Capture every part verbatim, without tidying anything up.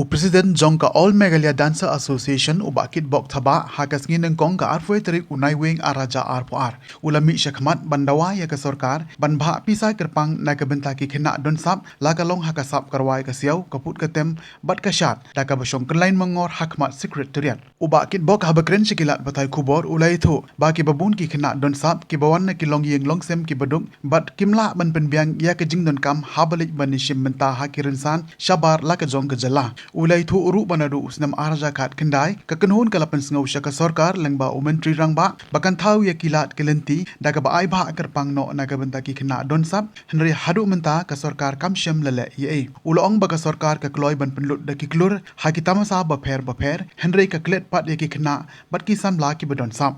President jong ka All Meghalaya Dancer Association, u Bah Kitbok Thabah, ha ka sngi nyngkong ka arphew tarik u Naiwieng arhajar arphew ar, u la mih shakhmat ban dawa ïa ka sorkar ban bhah pisa kyrpang na ka bynta ki khynnah don sap, la ka long ha ka sap ka rwai ka siaw, ka pud ka tem bad ka shad, da kaba shong kynlain mangor hakhmat Secretariat. U Bah Kitbok haba kren sha ki lad pathai khubor u la ïathuh ba kiba bun ki khynnah don sap kiba wan na ki longïing longsem kiba duk bad kim lah ban pynbiang ïa ka jingdonkam haba leit ban ïashim bynta ha ki rynsan shabar la ka jong ka jylla. U la ïathuh ruh ba naduh u snem arhajar khatkhyndai ka kynhun ka la pynsngew sha ka sorkar lyngba u Myntri Rangbah ba kan thaw ïa ki lad ki lynti da kaba ai bhah kyrpang noh na ka bynta ki khynnah don sap, hynrei haduh mynta ka sorkar kam shym la leh ei ei. U la ong ba ka sorkar ka kloi ban pynlut da ki klur ha ki tamasa bapher bapher, hynrei ka klet pat ïa ki khynnah bad ki samla kiba don sap.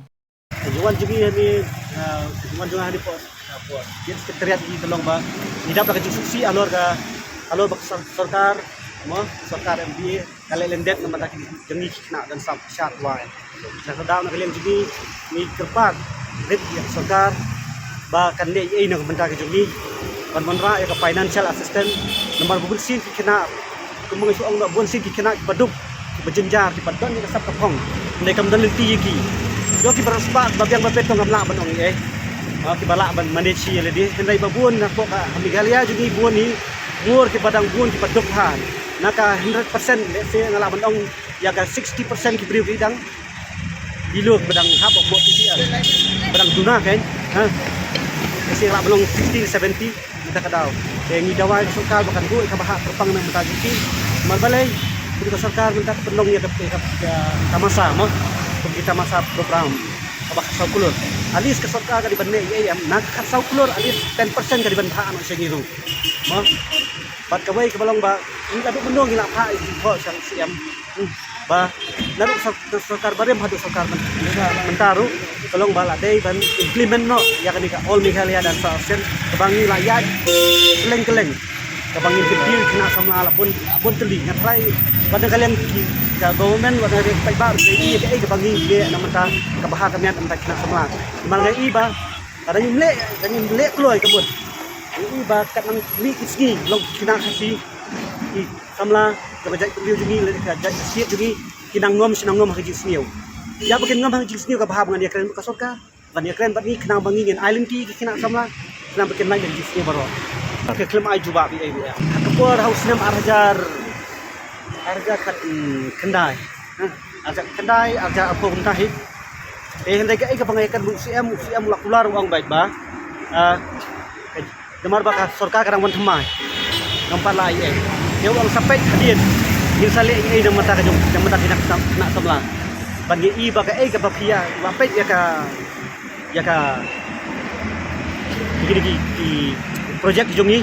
Ka jingwan jong ngi hangne, ah, ka jingwan jong ngi hangne pos, ah, pos Secretariat ngi ka long ba ngi dap da ka jingsngewsih halor ka, halor ba ka sor-, sorkar, mo, sorkar M P A ka leh lyndet na ka bynta ki jong ngi ki khynnah don sap shad rwai. Na ka daw na ka liang jong ngi, ngi kyrpad rit ïa ka sorkar ba kan leh ei ei na ka bynta ka jong ngi, ban wanrah ïa ka financial assistance namar ba bun sien ki khynnah, kumba nga shu ong, bun sien ki khynnah kiba duk, kiba jynjar, kiba don ïa ka sap ka phong, hynrei kam don lynti ïa ki. Ïoh kiba riewspah ba biang ba pet tang ngam lah ban ong ei ei, ah, kiba lah ban manage ïa lade, hynrei ba bun na poh ka Meghalaya jong ngi bun hi, bun kiba dang bun kiba duk bha. Na ka hundred percent, let's say, nga lah ban ong ïa ka sixty percent ki briew ki dang below, ba dang hap ban bok P C R, ba dang duna kein, ha. Ka sing lah ba long sixty, seventy mynta ka daw. Te ngi dawa ïa ka sorkar ba kan buh ïa ka bhah kyrpang na ka bynta jong ki. Namar balei? Kum ka sorkar mynta ka pynlong ïa ka, ïa ka, ïa ka tamasa, mo, kum ki tamasa program kaba khatsaw klur. At least ka sorkar ka dei ban leh ei ei, em, na ka khatsaw klur at least ten percent ka dei ban bhah noh sha ngi ruh, mo. Bad kawei kaba long ba ngi haduh mynno ngi la phah ïa ki thoh sha C M, hmm, ba naduh sor-, sorkar barim haduh sorkar myn-, mynta ruh ka long ba la dei ban implement noh ïa kane ka All Meghalaya Dancer Association kaba ngi la ïaid kylleng kylleng, kaba ngi kyntiew ïa ki khynnah samla la bun, la bun tylli. Nga tharai wat na ka liang ki, ka government, wat na ka liang paidbah ruh ki ïohi ïa kaei kaba ngi leh na mynta, ka bha ka miat na mynta ki khynnah samla. Namar nga i ba lada ngim leh, lada ngim leh kloi ka mut, nga i ba kat nang mih ki sngi long ki khynnah Khasi, ki samla jong ka jaitbynriew jong ngi lane ka jait ka shiit jong ngi, ki nang ngam shi nang ngam ha ka jingsniew. Ïa ba kin ngam ha ka jingsniew ka bha ba ngan ïakren bad ka sorkar, ban ïakren bad ngi khnang ba ngi ngin ai lynti ïa ki khynnah samla, khnang ba kin lait ïa ka jingsniew baroh. Ka khlem ai jubab ei ei ruh ïa. Ha ka por ha u snem arhajar, arhajar khat, hmm, khyndai, ha, arhajar khyndai, arhajar arphew kumta hi. Te hynrei kaei kaba nga ïakren bad u C M, u C M u la kular u ong beit ba, ah, namar ba ka sorkar ka dang wan thymmai, ngam pat lah ei ei. Te u ong sa peit hadien, ngin sa leh ei ei na ka bynta ka jong, na ka bynta ki khynnah, khynnah samla. Bad ngi i ba kaei kaba phi ïa, ba peit ïa ka, ïa ka, ïa kine ki, ki project jong ngi.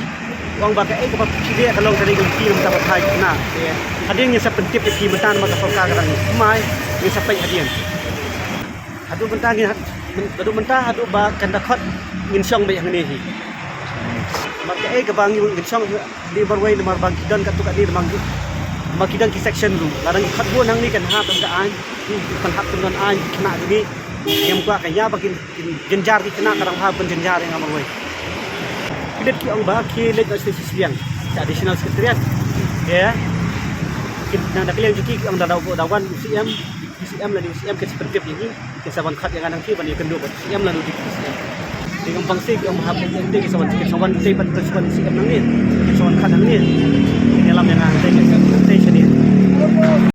U ong ba kaei kaba phi leh ka long ka dei ka lynti na ka bynta ba phai ki khynnah. Te hadien ngin sa pyntip ïa phi mynta namar ka sorkar ka dang thymmai, ngin sa peit hadien. Haduh mynta ngin ha-, haduh mynta haduh ba kan da khot ngin shong beit hangne hi. Namar kaei kaba ngi ngin shong hangne marwei namar ba ki don katto katne namar ki, namar ki don ki section ruh. Lada ngi khot bun hangne kan hap ban ka aiñ, kan hap ban don aiñ ki khynnah jong ngi. Ngim kwah ka ïa ba kin, kin jynjar ki khynnah, ka dang bha ban jynjar ïa nga marwei. Ki leit ki ong ba ki leit na station Shillong, ka additional secretariat. Ïa. Kin na da ka liang jong ki ki ong da, da, da wan u C M. U C M lane u C M kin sa pyntip ïa ngi, kin sa wan khot ïa nga nangtei ban ïakynduh bad u C M lane u deputy C M. Te ngam pang seh ki ong ba hap ïa ngi te, kin sa wan, kin sa wan te bad kin sa wan u C M nangne, kin sa wan khot nangne. Kin ïalam ïa nga nangtei.